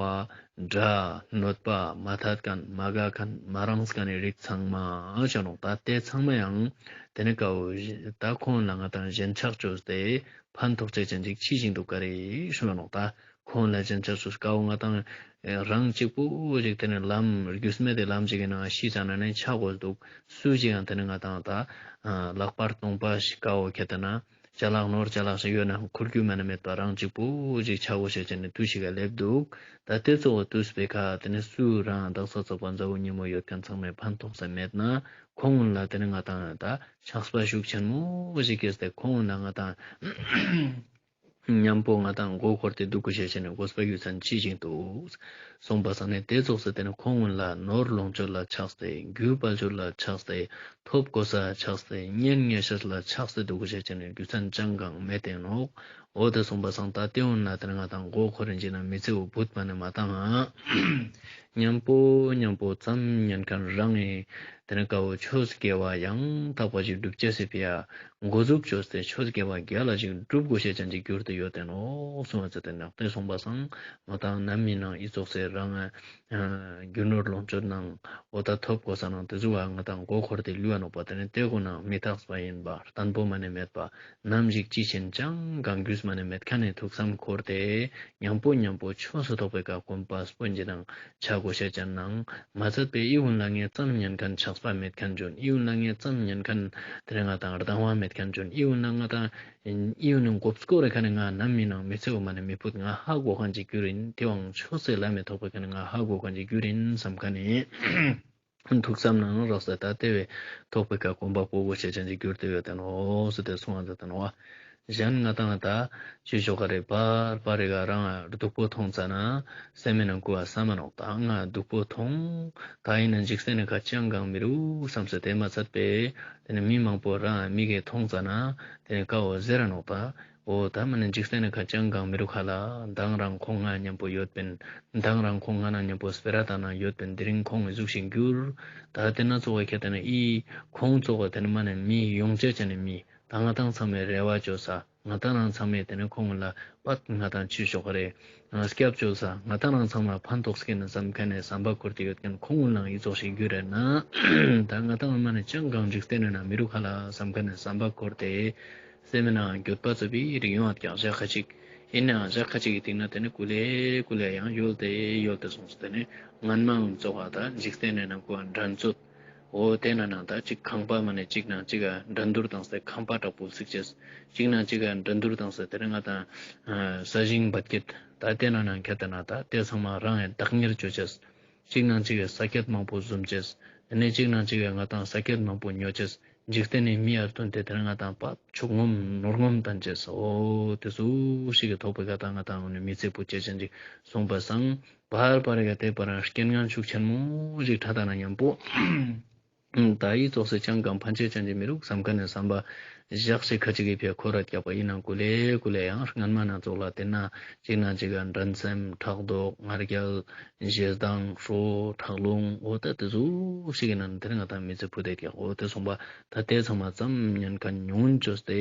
དགྲ་གནོད་པ་མ་ཐད་མཁན་མ་དགའ་མཁན་མ་རངས་མཁན་ནི་རིགས་ཚང་མ་ཞུ་ནོག་ད་དེ་ཚང་མ་ཡང་དེ་ནས་ཀ་བོ་ད་ཁོང་ལ་ང་ཏང་ཞེན་ཆགས་བཅོས་ཏེ་ཕན་ཐོགས་ཅེས་ཅན་ཅིག་ཅི་བཞིན་དུ་ག་རེ་ཞུ་ནོག་ད་ཁོང་ལ་ཞེན་ཆགས་བཅོས་ཀ་བོ་ང་ཏང་རང་གཅིག་པུ་ཞིག་དེ་ནས་ལམ་རྒྱུས་མེད་དེ་ལམ་ཅིག་གི་ནང་ཤི་ཙ་ན་ནས་ཆ་དགོས་འདུག་སུ་ཞིག་ཡང་དེ་ནས་ང་ཏང་ད་ལག་པར་སྟོང་པ་ཞིག་ཀ་བོ་ཁྱེད་དེ་ན་ཅ་ལག་ནོར་ཅ་ལག་ཞིག་ཡོད་ན་འཁུར་རྒྱུ་མ་ནེ་མེད་པ་རང་གཅིག་པུ་ཞིག་ཆ་དགོས་ཤེས་ཅན་ནི་དུས་ཤིག་ག་ལེབ་འདུག་ད་དེ་ཚོ་དུས་པའི་ཁ་དེ་ནས་སུ་རང་དག་ས་ཚོགས་པ་མཛའ་བོ་ཉེ་མོ་ཡོད་མཁན་ཚང་མས་ཕན་ཐོགས་ས་མེད་ན་ཁོང་ལ་དེ་ནས་ང་ཏང་ད་ཆགས་པ་ཤུགས་ཆེན་མོ་ཞིག་སྐྱེས་ཏེ་ཁོང་ལ་ང་ཏང་མཉམ་པོ་ང་ཏང་མགོ་འཁོར་ཏེ་འདུག་དགོས་ཤེས་ཅན་ནི་དགོས་པ་རྒྱུ་མཚན་ཅི་ཞིག་འདུག་གསུངས་པ་སང་ནས་དེ་ཚོགས་སུ་དེ་ནི་ཁོང་ལ་ནོར་ལོངས་སྤྱོད་ལ་ཆགས་ཏེ་རྒྱུ་དཔལ་འབྱོར་ལ་ཆགས་ཏེ་ཐོབ་གོ་ས་ཆགས་ཏེ་གཉེན་ཉེ་ཤེས་ལ་ཆགས་ཏེ་འདུག་དགོས་ཤེས་ཅན་ནི་རྒྱུ་མཚན་ཅང་གང་མེད་དེ་ནོག་འོ་དེ་གསུངས་པ་སང་ད་དེ་འོན་ན་དེ་ནི་ང་ཏང་མགོ་འཁོར་རིན་ཅི་ན་མི་ཚེ་བོ་བུད་མ་ནེ་མ་བཏང་ང་། མཉམ་པོ་མཉམ་པོ་ཙམ་ཉན་མཁན་རང་ངི་དེ་ནི་ཀ་བོ་ཆོས་དགེ་བ་ཡང་དག་པ་ཞིག་སྒྲུབ་ཅེས་སི་ཕི་ཡ། འགོ་འཛུགས་བཅོས་ཏེ་ཆོས་དགེ་བ་རྒྱ་ལ་ཞིག་སྒྲུབ་དགོས་ཤེས་ཅན་ཅིག་གྱུར་ཏེ་ཡོད་དེ་ནོག་གསུངས་པ་ཚེ་དེ་ནག་དེ་གསུངས་པ་སང་ང་ཏང་ནམ་མི་ནང་ཨི་ཙོགས་སེ་རང་རྒྱུ་ནོར་ལོངས་སྤྱོད་ནང་འོ་ད་ཐོབ་གོ་ས་ནང་དེ་ཟུག་བ་ང་ཏང་མགོ་འཁོར་ཏེ་ལུས་པ་ནོག་པ། དེ་ནི་དེ་གོ་ནང་མི་རྟག་པ་ཡིན་པ་བརྟན་པོ་མ་ནེ་མེད་པ་ནམ་ཞིག་ཅི་ཕྱིན་ཅང་གང་རྒྱུས་མ་ནེ་མེད་མཁན་ནི་ཐུགས་བསམ་འཁོར་ཏེ་མཉམ་པོ་མཉམ་པོ་ཆོས་སུ་ཐོག་པའི་ཀ་གོམ་པ་སྤོན་གྱི་ནང་ཆ་དགོས་ཤེས་ཅན་ནང་མ་ཚད་པའི་ཨི་བོ་ལ་ངས་ཙམ་ཉན་མཁན་ཆགས་པ་མེད་མཁན་བྱོན། ཨི་བོ་ལ་ངས་ཙམ་ཉན་མཁན་དེ་རིང་ང་ཏང་སྡང་བ་མེད་མཁན་བྱོན། ཨི་བོ་ལ་ང་ཏང་ཨི་བོ་ནི་མགོ་སྐོར་རེ་ཁ་ནས་ང་ནམ་མི་ནང་མི་ཚེ་བོ་མ་ནེ་མི་ཕུད་ང་ཧ་གོ་མཁན་ཅིག་གྱུར་ཡིན། དེ་བའང་ཆོས་སེ་ལ་མེ་ཐོག་པའི་ཁ་ནས་ང་ཧ་གོ་མཁན་ཅིག་གྱུར་ཡིན་བསམ་མཁན་ནི་ཐུགས་བསམ་ནང་རགས་ས་ད་དེ་བས་ཐོག་པའི་ཀ་གོམ་པ་སྤོ་དགོས་ཤེས་ཅན་ཅིག་གྱུར་ཏེ་ཡོད་དེ་ནོག་ཟེར་ཏེ་གསུངས་པ་དེ་དེ་ནོག་བ། གཞན་ང་ཏང་ད་ཅི་ཞོག་ག་རེ་པར་པར་རེ་ག་རང་སྡུག་པོ་མཐོང་ཙ་ན་སེམས་མི་ནང་ཀུ་བ་བསམ་མ་ནོག་ད་ང་སྡུག་པོ་མཐོང་། ད་ཡིན་ན་འཇིག་རྟེན་ནི་ཁ་ཅང་གང་མི་རུག་བསམ་སེ་དེ་མ་ཚད་པའི་དེ་ནི་མི་མང་པོ་རང་མི་གེ་མཐོང་ཙ་ན་དེ་ནི་ཀ་བོ་ཟེར་ར་ནོག་ད། འོ་ད་མ་ནེ་འཇིག་རྟེན་ནི་ཁ་ཅང་གང་མི་རུག་ཁ་ལ་མདང་རང་ཁོང་ང་མཉམ་པོ་ཡོད་པིན། མདང་རང་ཁོང་ང་ན་མཉམ་པོ་སྤེ་ར་ད་ན་ཡོད་པིན། དེ་རིང་ཁོང་ངི་ཟུག་ཤིག་གྱུར། ད་དེ་ན་ཚོགས་པའི་ཁ་དེ་ན་ཨི་ཁོང་ཚོགས་པ་དེ་ནི་མ་ནེ་མི་ཡོང་ཅེས་ཅན་ནི་མི། ད་ང་ཏང་ཚང་མའི་རེ་བ་བཅོལ་ས། ང་ཏང་རང་ཚང་མའི་དེ་ནི་ཁོང་ལ་པད་ང་ཏང་ཅི་ཞོག་རེ། སྐྱབས་བཅོལ་ས། ང་ཏང་རང་ཚང་མ་ཕན་ཐོགས་སྐྱེ་ན་བསམ་མཁན་ནི་བསམ་པ་འཁོར་ཏེ་ཡོད་མཁན་ཁོང་ལ་ཨི་ཙོགས་ཤིག་གྱུར་རེ་ན། ད་ང་ཏང་མ་ནེ་ཅང་གང་འཇིག་རྟེན་ནི་ན་མི་རུག་ཁ་ལ་བསམ་མཁན་ནི་བསམ་པ་འཁོར་ཏེ། སེམས་ནང་འགྱོད་པ་ཚ་བའི་རིགས་ཡོང་བ་ཀྱང་ཞག་ཁ་ཅིག་ཡིན་ནའང་ཞག་ཁ་ཅིག་གི་སྟེང་ན་དེ་ནི་ཀུ་ལེ་ཀུ་ལེ་ཡང་ཡོལ་ཏེ་ཡོལ་ཏེ་སོང་སྟེ་ནི་སྔན་མའང་ཚོགས་པ་ད་འཇིག་རྟེན་ནི་ན་ཀུ་བ་འགྲན་རྩོད། འོ་དེ་ན་ནང་ད་ཅིག་ཁང་པ་མ་ནེ་ཅིག་ནང་ཅིག་ག་འགྲན་བསྡུར་བཏང་སྟེ་ཁང་པ་དྲག་པོ་བརྩིགས་ཅེས། ཅིག་ནང་ཅིག་ག་འགྲན་བསྡུར་བཏང་སྟེ་དེ་རིང་ང་ཏང་ས་ཞིང་འབད་ཀྱིད་ད་དེ་ན་ནང་ཁྱད་དེ་ན་ད་དེ་ཚང་མ་རང་ཡང་བདག་གཉེར་བཅོ་ཅེས། ཅིག་ནང་ཅིག་ག་ས་ཁྱད་མང་པོ་བཟུམ་ཅེས། ཨ་ནེ་ཅིག་ནང་ཅིག་ག་ང་ཏང་ས་ཁྱད་མང་པོ་ཉོ་ཅེས། འཇིག་རྟེན་ནི་མི་ཡར་ཐོན་ཏེ་དེ་རིང་ང་ཏང་པ་ཕྱུག་ངོམ་ནོར་ངོམ་བཏང་ཅེས། འོ་དེ་ཟུག་ཤིག་གི་ཐོག་པའི་ཀ་ད་ང་ཏང་འོ་ནི་མི་ཚེ་བུད་ཅེས་ཅན་ཅིག་སོང་པ་སང་། བར་བར་ག་དེ་བར་རྐྱེན་ངན་ཤུགས་ཆེན་མོ་ཞིག་ཕྲད་ད་ན་མཉམ་པོ། ད་ཡི་ཙོགས་སེ་ཅང་གང་ཕན་ཆད་ཅན་ཅིག་མི་རུག་བསམ་མཁན་ནི་བསམ་པ་ཞག་ཅིག་ཁ་ཅིག་གི་ཕི་འཁོར་ར་རྒྱག་པ་ཡིན་ན་ཀུ་ལེ་ཀུ་ལེ་ཡང་སྔན་མ་ན་ཙོགས་ལ་དེ་ན་ཅིག་ན་ཅིག་ག་འགྲན་སེམས་ཕྲག་དོག་ང་རྒྱལ་ཞེ་སྡང་ཁྲོ་ཁྲག་རླུང་འོ་ད་དེ་ཟུག་ཤིག་གི་ནང་དེ་རིང་ང་ཏང་མི་ཚེ་བུད་དེ་རྒྱག་འོ་དེ་སོང་པ་ད་དེ་ཚང་མ་ཙམ་ཉན་མཁན་ཉུང་ཅོས་ཏེ་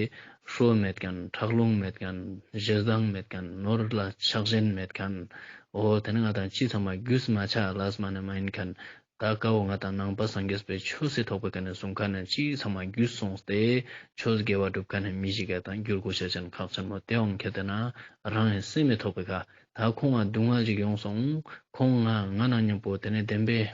ཁྲོ་མེད་མཁན་ཁྲག་རླུང་མེད་མཁན་ཞེ་སྡང་མེད་མཁན་ནོར་ལ་ཆགས་ཞེན་མེད་མཁན་འོ་དེ་ནི་ང་ཏང་ཅི་ཚང་མ་རྒྱུས་མ་ཆ་ལས་མ་ནེ་མ་ཡིན་མཁན། ད་ཀ་བོ་ང་དང་ནང་པ་སངས་རྒྱས་པའི་ཆོས་སི་ཐོག་པའི་ཀ་ནེ་གསུང་ཁན་ནི་ཅི་ཚང་མ་རྒྱུས་སོང་སྟེ་ཆོས་དགེ་བ་སྒྲུབ་ཁན་ནི་མི་ཞིག་ག་ད་འགྱུར་དགོས་ཤེས་ཅན་ཁག་ཆེན་མོ་དེ་འོང་ཁྱེད་དེ་ན་རང་ངི་སེམས་མི་ཐོག་པའི་ཀ་ད་ཁོང་ང་སྡུག་བསྔལ་ཅིག་ཡོང་སོང་། ཁོང་ང་ང་ན་མཉམ་པོ་དེ་ནེ་བདེན་པའི་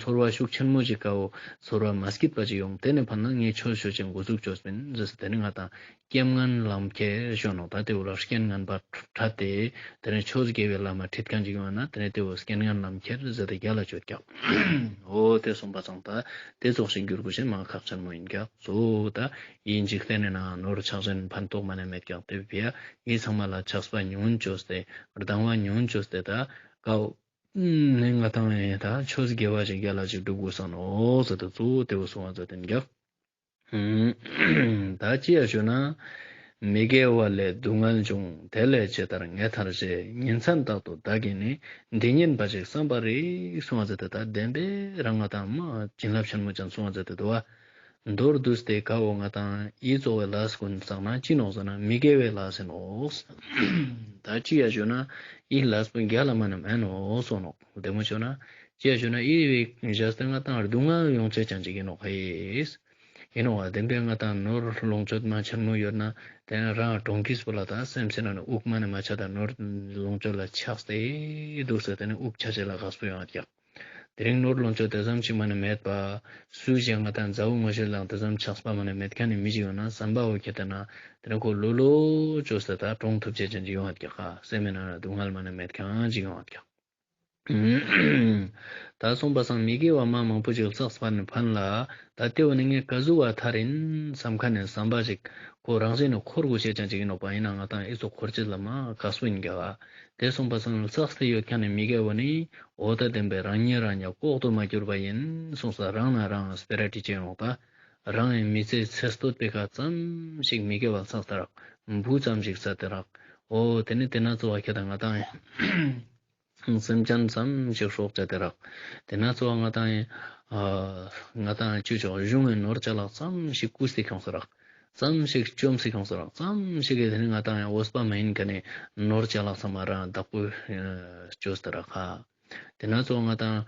ཚོར་བ་ཤུགས་ཆེན་མོ་ཅིག་ཀ་བོ་ཚོར་བ་མ་སྐྱིད་པ་ཅིག་ཡོང་། དེ་ནེ་ཕན་ན་ངས་ཆོས་ཤོད་ཅིག་འགོ་འཛུགས་ཅོས་པིན་ཟེར་ཏེ་དེ་ནེ་ང་དང་རྐྱེན་ངན་ལམ་ཁྱེར་ཞུ་ནོག་ད་དེ་བོ་ལ་རྐྱེན་ངན་པ་ཕྲད་དེ་དེ་ནེ་ཆོས་དགེ་བའི་ལམ་མ་ཁྲིད་ཁན་ཅིག་ཡོང་ན་དེ་ནེ་དེ་བོ་རྐྱེན་ངན་ལམ་ཁྱེར་ཟེར་ཏེ་རྒྱལ་ལ་ཅོ་ཀྱག་འོ་དེ་སོང་པ་སང་ད་དེ་ཙོགས་ཤིག་འགྱུར་དགོས་ཤེས་མ་ཁག་ཆེན་མོ་ཡིན་ཀྱག་ཙོགས་ད་ཡིན་ཅིག་བལྟས་ནས་ན་ནོར་ཆགས་ཟིན་ཕན་ཐོགས་མ་ནེ་མེད་ཀྱག་དེ་བས་ཡིན་ཚང་མ་ལ་ཆགས་པ་ཉུང་ཅོས་ཏེ་སྡང་བ་ཉུང་ཅོས་ཏེ་ད་ཀ་བོ་ནེ་ང་དང་ཡིན་ད་ཆོས་དགེ་བ་ཞིག་རྒྱལ་ལ་ཞིག་སྒྲུབ་དགོས་ས་ནོག་ཟེར་ཏེ་ཙོགས་དེ་བོ་སོང་བ་ཟེར་ཏེ་ཡིན་ཀྱག་ད་ཅི་ཡ་ཞུ་ན། མི་དགེ་བ་ལས་སྡུག་བསྔལ་འབྱུང་། དེ་ལས་ཇི་ལྟར་ངེས་ཐར་ཞེས། ཉིན་མཚན་རྟག་ཏུ་བདག་གིས་ནི། འདི་ཉིད་འབའ་ཞིག་བསམ་པར་རིགས། གསུངས་པ་ཟེར་ཏེ་ད་བདེན་པའི་རང་ང་དང་མ་བྱིན་རླབས་ཆེན་མོ་ཅན་གསུངས་པ་ཟེར་ཏེ་འདུག་བ། མདོར་བསྡུས་ཏེ་ཀ་བོ་ང་དང་ཡིད་གཙོ་བའི་ལས་ཀུན་བསགས་ན་ཅི་ནོག་ཟེར་ན་མི་དགེ་བའི་ལས་ཟེར་ནོག་ད་ཅི་ཡ་ཞུ་ན་ཡིད་ལས་པོ་རྒྱལ་ལ་མ་ནེ་མེད་ནོག་གསུངས་ནོག་བདེ་མོ་ཞུ་ན་ཅི་ཡ་ཞུ་ན་ཡིད་བཞག་སྟེ་ང་དང་སྡུག་བསྔལ་ཡོང་ཅེས་ཅན་ཅིག་ཡིན་ནོག་ཧེ། ཡིན་ནོག་བ། བདེན་པའི་ང་དང་ནོར་ལོངས་སྤྱོད་མ་ཆེན་མོ་ཡོད་ན་དེ་ནེ་རང་གྲོང་ཁྱེར་པོ་ལ་ད་སེམས་ཅན་ནི་དབུགས་མ་ནེ་མ་ཆད་ད་ནོར་ལོངས་སྤྱོད་ལ་ཆགས་ཏེ་འདུག་ཟེར་དེ་ནེ་དབུགས་ཆད་ཅེས་ལ་དགའ་སྤྲོ་ཡོང་བ་ཀྱག་དེ་རིང་ནོར་ལོངས་སྤྱོད་དེ་ཙམ་ཞིག་མ་ནེ་མེད་པ། སུ་ཞིག་ང་དང་མཛའ་བོ་ངོ་ཤེས་ལའང་དེ་ཙམ་ཆགས་པ་མ་ནེ་མེད་ཁན་ནི་མི་ཞིག་ཡོད་ན་བསམ་པ་བོ་ཁྱེད་དེ་ན་དེ་ནེ་ཁོ་ལོ་ལོ་ཅོས་ཏེ་ད་གྲོངས་ཐུབ་ཅེས་ཅན་ཅིག་ཡོང་བ་ཀྱག་ཧ། སེམས་མི་ནང་ན་སྡུག་བསྔལ་མ་ནེ་མེད་ཁན་ཅིག་ཡོང་བ་ཀྱག་ད་སོང་པ་སང་མི་དགེ་བ་མ་མང་པོ་ཅིག་བསགས་པ་ནི་ཕན་ལ། ད་དེ་བོ་ནི་ངས་ག་ཟུག་བ་ཐར་ཡིན་བསམ་ཁན་ནི་བསམ་པ་ཅིག་ཁོ་རང་བཞིན་ནི་འཁོར་དགོས་ཤེས་ཅན་ཅིག་ཡིན་ནོག་པ། ཡིན་ན་ང་དང་ཨི་ཙོགས་འཁོར་ཅེས་ལ་མ་དགའ་སྤྲོ་ཡིན་ཀྱག་བ། དེ་སོང་པ་སང་བསགས་ཏེ་ཡོད་ཁན་ནི་མི་དགེ་བ་ནི་འོ་ད་བདེན་པའི་རང་ཉིད་རང་ཉིད་ལྐོག་ཏུ་མ་གྱུར་པ་ཡིན་གསུངས་ས་རང་ན་རང་སྤེ་ར་ཏི་ཅེ་ཡོང་ད། རང་ངི་མི་ཚེ་ཚེ་སྟོད་པའི་ཁ་ཙམ་ཞིག་མི་དགེ་བ་བསགས་ཏེ་རག་འབུ་ཙམ་ཞིག་བསགས་ཏེ་རག་འོ་དེ་ནི་དེ་ན་ཚོ་བ་ཁྱེད་དང་ང་དང་ཡིན། སེམས་ཅན་ཙམ་ཞིག་སྲོག་བཅད་དེ་རག་དེ་ན་ཚོ་ང་དང་ཡིན། ང་དང་ཅུ་ཅོག་གཞུང་ངི་ནོར་ཅ་ལག་ཙམ་ཞིག་རྐུས་ཏེ་ཁྱོངས་སེ་རག་ཙམ་ཞིག་བཅོམ་སེ་ཁྱོངས་སེ་རག་ཙམ་ཞིག་གི་དེ་ནི་ང་དང་ཡིན་འོས་པ་མ་ཡིན་ཁན་ནི་ནོར་ཅ་ལག་ཚང་མ་རང་བདག་པོ་བཅོས་ཏེ་རག་ཧ། དེ་ན་ཚོ་ང་དང་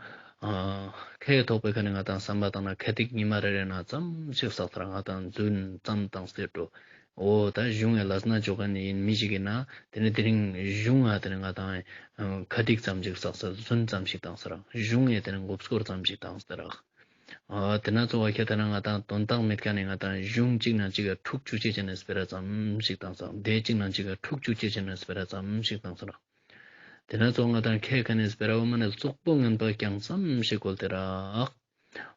ཁེ་ཐོག་པའི་ཁ་ནས་ང་དང་བསམ་པ་བཏང་ན་ཁ་ཏིག་ཉི་མ་རེ་རེ་ན་ཙམ་ཞིག་བསགས་ཏེ་རག་ང་དང་རྫུན་ཙམ་བཏང་སྟེ་འགྲོ། འོ་ད་གཞུང་ངི་ལས་སྣ་ཅོ་ཁན་ནི་ཡིན་མི་ཞིག་ཡིན་ན་དེ་ནི་དེ་རིང་གཞུང་ང་དེ་ནི་ང་དང་ཁ་ཏིག་ཙམ་ཞིག་བསགས་ས་རྫུན་ཙམ་ཞིག་བཏང་ས་རག་གཞུང་ངི་དེ་ནི་མགོ་སྐོར་ཙམ་ཞིག་བཏང་སྟེ་རག་འོ་དེ་ན་ཚོ་བ་ཁྱེད་དེ་ན་ང་དང་དོན་དག་མེད་ཁན་ནི་ང་དང་གཞུང་གཅིག་ནང་གཅིག་ག་འཁྲུག་བཅུག་ཅེས་ཅན་ནི་སྤེ་ར་ཙམ་ཞིག་བཏང་ས་རག་སྡེ་གཅིག་ནང་གཅིག་ག་འཁྲུག་བཅུག་ཅེས་ཅན་ནི་སྤེ་ར་ཙམ་ཞིག་བཏང་ས་རག་དེ་ན་ཚོ་ང་དང་ཁེ་ཁ་ནས་སྤེ་ར་བོ་མ་ནེ་བཙོག་པོ་ངན་པ་རྐྱང་ཙམ་ཞིག་བཀོལ་ཏེ་རག་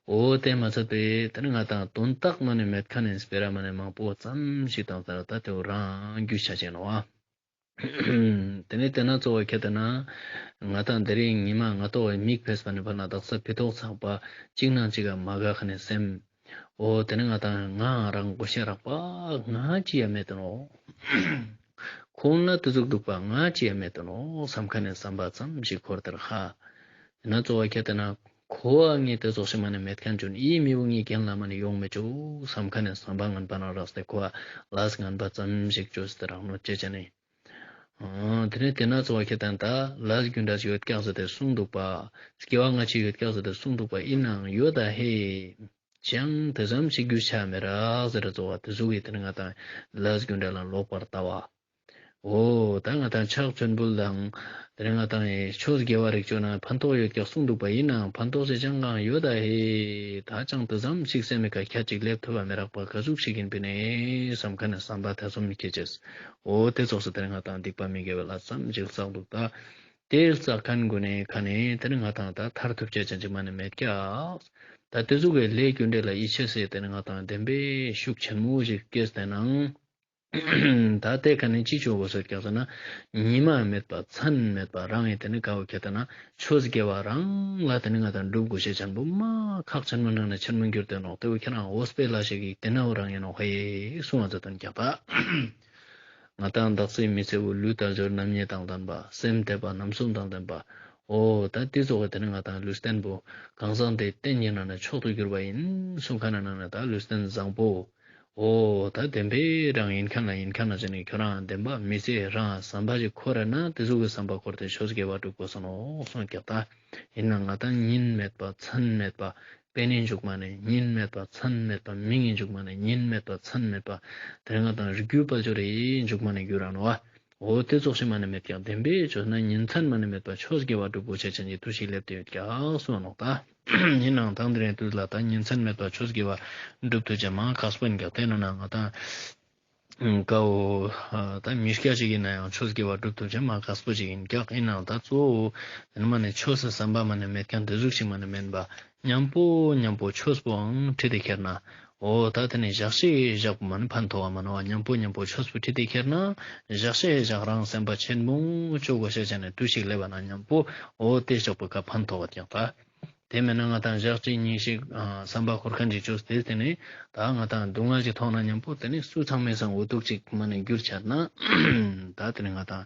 འོ་དེ་མ་ཚད་པའི་དེ་ནི་ང་དང་དོན་དག་མ་ནེ་མེད་ཁན་ནི་སྤེ་ར་མ་ནེ་མང་པོ་ཙམ་ཞིག་བཏང་ས་རག་ད་དེ་བོ་རང་རྒྱུས་ཆ་ཅན་ནོག་བ། དེ་ནི་དེ་ན་ཚོ་བ་ཁྱེད་དེ་ན་ང་དང་དེ་རིང་ཉི་མ་ང་ཏོག་གི་མིག་ཕེས་པ་ནི་བར་ན་དག་ས་ཕི་ཏོག་ཚག་པ་གཅིག་ནང་གཅིག་ག་མ་དགའ་ཁན་ནི་སེམས། འོ་དེ་ནི་ང་དང་ང་རང་གོ་ཤེས་རག་པ་ང་ཅི་ཡ་མེད་དེ་ནོག་ཁོང་ལ་དེ་ཟུག་འདུག་པ་ང་ཅི་ཡ་མེད་དེ་ནོག་བསམ་ཁན་ནི་བསམ་པ་ཙམ་ཞིག་འཁོར་ཏེ་རག་ཧ། དེ་ན་ཚོ་བ་ཁྱེད་དེ་ན་ཁོ་བ་ངས་དེ་ཙོགས་ཤིག་མ་ནེ་མེད་ཁན་ཅུན་ཨི་མི་བོ་ངའི་རྒྱན་ལ་མ་ནེ་ཡོང་མི་ཅུག་བསམ་ཁན་ནི་བསམ་པ་ངན་པ་ན་རག་སྟེ་ཁོ་བ་ལས་ངན་པ་ཙམ་ཞིག་བཅོས་ཏེ་རག་ནོག་ཅེས་ཅན་ནི། དེ་ནི་དེ་ན་ཚོ་བ་ཁྱེད་དེ་ན་ད་ལས་རྒྱུ་འབྲས་ཡོད་ཀྱག་ཟེར་ཏེ་གསུངས་འདུག་པ། སྐྱེ་བ་སྔ་ཕྱི་ཡོད་ཀྱག་ཟེར་ཏེ་གསུངས་འདུག་པ་ཡིན་ནའང་ཡོད་ད་ཧེ། ཅང་དེ་ཙམ་ཞིག་རྒྱུས་ཆ་མི་རག་ཟེར་ར་ཚོ་བ་དེ་ཟུག་གི་དེ་ནི་ང་དང་ལས་རྒྱུ་འབྲས་ལ་ལོག་པར་ལྟ་བ། འོ་ད་ང་དང་ཕྱག་མཆོད་འབུལ་དང་དེ་ནི་ང་དང་ཆོས་དགེ་བ་རིགས་བཅོ་ན་ཕན་ཐོགས་ཡོད་ཀྱག་གསུངས་འདུག་པ་ཡིན་ནའང་ཕན་ཐོགས་ཅི་ཅང་གང་ཡོད་ད་ཧེ། ད་ཅང་དེ་ཙམ་ཞིག་སེམས་མི་ཁ་ཁྱད་ཅིག་སླེབས་ཐུབ་པ་མི་རག་པ་ག་ཟུག་ཞིག་ཡིན་པིན་ནེ་བསམ་ཁན་ནི་བསམ་པ་ཐེ་ཚོམ་མི་སྐྱེ་ཅེས། འོ་དེ་ཙོགས་སུ་དེ་ནི་ང་དང་སྡིག་པ་མི་དགེ་བའི་ལས་ཙམ་ཞིག་བསགས་འདུག་ད། དེ་བསགས་ཁན་གུན་ནི་ཁ་ནེ་དེ་ནི་ང་དང་ད་ཐར་ཐུབ་ཅེས་ཅན་ཅིག་མ་ནེ་མེད་ཀྱག་ད་དེ་ཟུག་གི་ལས་རྒྱུ་འབྲས་ལ་ཡིད་ཆེས་སེ་དེ་ནི་ང་དང་བདེན་པའི་ཤུགས་ཆེན་མོ་ཞིག་སྐྱེས་ཏེ་ནང་ད་དེ་ཁ་ནེ་ཅི་ཅོ་དགོས་ཟེར་ཀྱག་ཟེར་ན་ཉི་མ་མེད་པ་མཚན་མེད་པ་རང་ངི་དེ་ནི་ཀ་བོ་ཁྱེད་དེ་ན་ཆོས་དགེ་བ་རང་ལ་དེ་ནི་ང་དང་སྒྲུབ་དགོས་ཤེས་ཆེན་པོ་མ་ཁག་ཆེན་མོ་ནང་ནེ་ཆེན་མོ་གྱུར་ཏེ་ནོག་དེ་བོ་ཁྱེད་རང་འོས་པའི་ལས་ཤིག་གི་དེ་ན་བོ་རང་ཡིན་ནོག་ཧེ་གསུངས་པ་ཟེར་དོན་ཀྱག་ད། ང་དང་བདག་སྲིད་མི་ཚེ་བོ་ལུས་དལ་འབྱོར་རྣམ་གཉིས་དང་ལྡན་པ། སེམས་དད་པ་རྣམ་གསུམ་དང་ལྡན་པ། འོ་ད་དེ་ཙོགས་སི་དེ་ནི་ང་དང་ལུས་རྟེན་པོ་གང་ཟག་དེ་རྟེན་གྱི་ནང་ནེ་མཆོག་ཏུ་གྱུར་པ་ཡིན་གསུངས་ཁན་ནི་ནང་ནེ་ད་ལུས་རྟེན་བཟང་པོ། འོ་ད་བདེན་པའི་རང་ཡིན་ཁན་ལ་ཡིན་ཁན་ལ་ཟེར་ནས་ཁྱོད་རང་བདེན་པ་མི་ཚེ་རང་བསམ་པ་ཞིག་འཁོར་ར་ན་དེ་ཟུག་གི་བསམ་པ་འཁོར་ཏེ་ཆོས་དགེ་བ་སྒྲུབ་དགོས་ས་ནོག་གསུངས་ཀྱག་ད། ཡིན་ནའང་ང་ཏང་ཉིན་མེད་པ་མཚན་མེད་པ། དཔེ་ནི་མཇུག་མ་ནས་ཉིན་མེད་པ་མཚན་མེད་པ། མིང་ངི་མཇུག་མ་ནས་ཉིན་མེད་པ་མཚན་མེད་པ། དེ་ང་ཏང་རིགས་རྒྱུད་དཔལ་འབྱོར་རི་མཇུག་མ་ནས་འགྱུར་ར་ནོག་བ། འོ་དེ་ཙོགས་ཤིག་མ་ནས་མེད་ཀྱག་བདེན་པའི་ཆོས་ན་ཉིན་མཚན་མ་ནས་མེད་པ་ཆོས་དགེ་བ་སྒྲུབ་དགོས་ཆ་ཅན་གྱི་དུས་ཤིག་སླེབས་ཏེ་ཡོད་ཀྱག་གསུངས་ནོག་ད། ཡིན་ནའང་དང་དེ་རིང་དུས་ལ་ད་ཉིན་མཚན་མེད་པ་ཆོས་དགེ་བ་སྒྲུབ་ཐུབ་ཅེས་མ་ཁག་པོ་ཡིན་ཀྱག་དེ་ནང་ན་ང་ཏང་ཀའོ་ད་མི་སྐྱ་ཅིག་ཡིན་ན་ཡང་ཆོས་དགེ་བ་སྒྲུབ་ཐུབ་ཅེས་མ་ཁག་པོ་ཅིག་ཡིན་ཀྱག་ཡིན་ནའང་ད་གཙོ་བོ་དེ་ནི་མ་ནས་ཆོས་སི་བསམ་པ་མ་ནས་མེད་ཀྱག་དེ་ཟུག་ཞིག་མ་ནས་མེན་པ། མཉམ་པོ་མཉམ་པོ་ཆོས་པོའང་ཁྲིད་དེ་ཁྱེར་ན། འོ་ད་དེ་ནི་ཞག་ཤས་ཞག་པོ་མ་ནི་ཕན་ཐོགས་པ་མ་ནོག་བ། མཉམ་པོ་མཉམ་པོ་ཆོས་པོ་ཁྲིད་དེ་ཁྱེར་ན་ཞག་ཤས་ཞག་རང་སེམས་པ་ཆེན་མོ་ཆོས་དགོས་ཤེས་ཅན་ནི་དུས་ཤིག་སླེབས་པ་ན་མཉམ་པོ་འོ་དེ་ཞག་པོ་ཀ་ཕན་ཐོགས་པ་ཀྱག་ད། དེ་མེད་ན་ང་ཏང་ཞག་གཅིག་གཉིས་ཤིག་བསམ་པ་འཁོར་ཁན་ཅིག་ཆོས་དེ་དེ་ནི་ད་ང་ཏང་སྡུག་བསྔལ་ཅིག་མཐོང་ན་མཉམ་པོ་དེ་ནི་སུ་ཚང་མའི་སང་འུ་ཐུག་ཅིག་མ་ནི་འགྱུར་ཆ་ན་ད་དེ་ནི་ང་ཏང་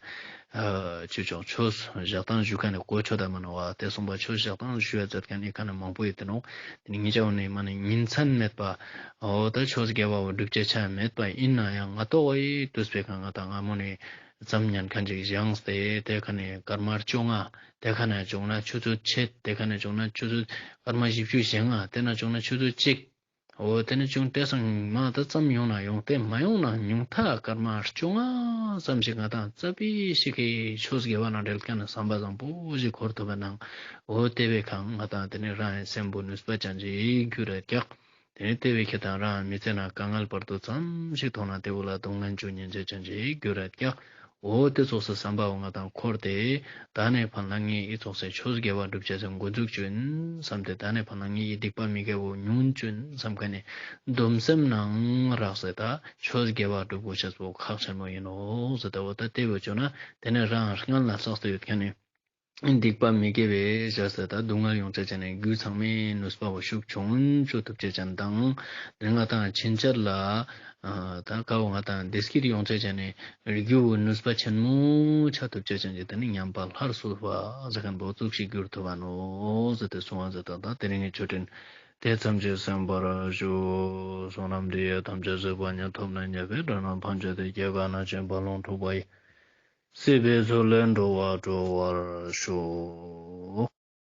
ཨ་ཅི་ཅོག་ཆོས་ཞག་དང་ཞུ་ཁན་ནི་གོ་ཆོད་ད་མ་ནོག་བ། དེ་གསུངས་པ་ཆོས་ཞག་དང་ཞུ་ཡ་མཛད་ཁན་ནི་ཁ་ནི་མང་པོ་ཡོད་དེ་ནོག་དེ་ནི་ངེད་ཅག་ནི་མ་ནི་ཉིན་མཚན་མེད་པ། འོ་ད་ཆོས་དགེ་བ་བོ་སྒྲུབ་ཅེས་ཆ་མེད་པ་ཡིན་ན་ཡང་ང་ཏོག་བའི་དུས་པའི་ཁ་ང་ཏང་སྔ་མོ་ནི་ཙམ་ཉན་ཁན་ཅིག་བཞེངས་ཏེ་དེ་ཁ་ནི་སྐར་མ་བཅོ་ལྔ། དེ་ཁ་ནི་བྱུང་ན་ཆུ་ཚོད་ཕྱེད། དེ་ཁ་ནི་བྱུང་ན་ཆུ་ཚོད་སྐར་མ་བཞི་བཅུ་ཞེ་ལྔ། དེ་ན་བྱུང་ན་ཆུ་ཚོད་གཅིག་འོ་དེ་ནི་ཅུང་ཏེ་སང་མ་ད་ཙམ་ཡོང་ན་ཡོང་། དེ་མ་ཡོང་ན་ཉུང་མཐའ་སྐར་མ་བཅོ་ལྔ་ཙམ་ཞིག་ང་ཏང་རྩ་བའི་ཞིག་གི་ཆོས་དགེ་བ་ནང་འབྲེལ་ཁན་ནི་བསམ་པ་བཟང་པོ་ཞིག་འཁོར་ཐུབ་པ་ནང་འོ་དེ་བའི་ཁ་ང་ཏང་དེ་ནི་རང་སེམས་པོ་ནུས་པ་ཅན་ཅིག་འགྱུར་ར་ཀྱག་དེ་ནི་དེ་བའི་ཁ་ང་ཏང་རང་མི་ཚེ་ན་དཀའ་ངལ་བར་དོ་ཙམ་ཞིག་མཐོང་ན་དེ་བོ་ལ་སྡུག་བསྔལ་ཅུང་ཉན་ཅེས་ཅན་ཅིག་འགྱུར་ར་ཀྱག་འོ་དེ་ཙོགས་སི་བསམ་པ་བོ་ང་ཏང་འཁོར་ཏེ་ད་ནེ་ཕན་ལ་ངའི་ཨི་ཙོགས་སི་ཆོས་དགེ་བ་སྒྲུབ་ཅེས་སི་འགོ་འཛུགས་ཅུན་བསམ་སྟེ་ད་ནེ་ཕན་ལ་ངའི་སྡིག་པ་མི་དགེ་བོ་ཉུང་ཅུན་བསམ་ཁན་ནི་སྡོམ་སེམས་ནང་རགས་སེ་ད་ཆོས་དགེ་བ་སྒྲུབ་དགོས་ཤེས་པོ་ཁག་ཆེན་མོ་ཡིན་ནོག་ཟེར་ཏེ། འོ་ད་དེ་བོ་ཅོ་ན་དེ་ནེ་རང་སྔན་ལ་བསགས་ཏེ་ཡོད་ཁན་ནི་སྡིག་པ་མི་དགེ་བའི་ཞག་སྟེ་ད་སྡུག་བསྔལ་ཡོང་ཅེས་ཅན་ནི་རྒྱུ་ཚང་མའི་ནུས་པ་བོ་ཤུགས་ཆུང་ཅོ་ཐུབ་ཅེས་ཅན་དང་། དེ་ང་ཏང་ཕྱིན་ཆད་ལ་ཨ་ད་ཀ་བོ་ང་ཏང་བདེ་སྐྱིད་ཡོང་ཅེས་ཅན་ནི་རྒྱུ་བོ་ནུས་པ་ཆེན་མོ་ཆ་ཐུབ་ཅེས་ཅན་གྱི་དེ་ནི་ཉམས་པ་སླར་གསོ་བ་ཟེར་ཁན་བོ་ཙོགས་ཤིག་འགྱུར་ཐུབ་བ་ནོག་ཟེར་ཏེ་གསུང་བ་ཟེར་ཏེ། ད་དེ་རིང་གི་ཆོས་འབྲེལ་དེ་ཙམ་གྱིས་གསན་པར་ཞུ། བསོད་ནམས་འདི་ཡིས་ཐམས་ཅད་གཟིགས་པ་ཉིད། ཐོབ་ནས་ཉེས་པའི་དགྲ་རྣམས་ཕམ་བྱས་ཏེ། སྐྱེ་རྒ་ན་འཆིའི་རྦ་ཀློང་འཁྲུགས་པ་ཡི། སྲིད་པའི་མཚོ་ལས་འགྲོ་བ་སྒྲོལ་བར་ཤོག།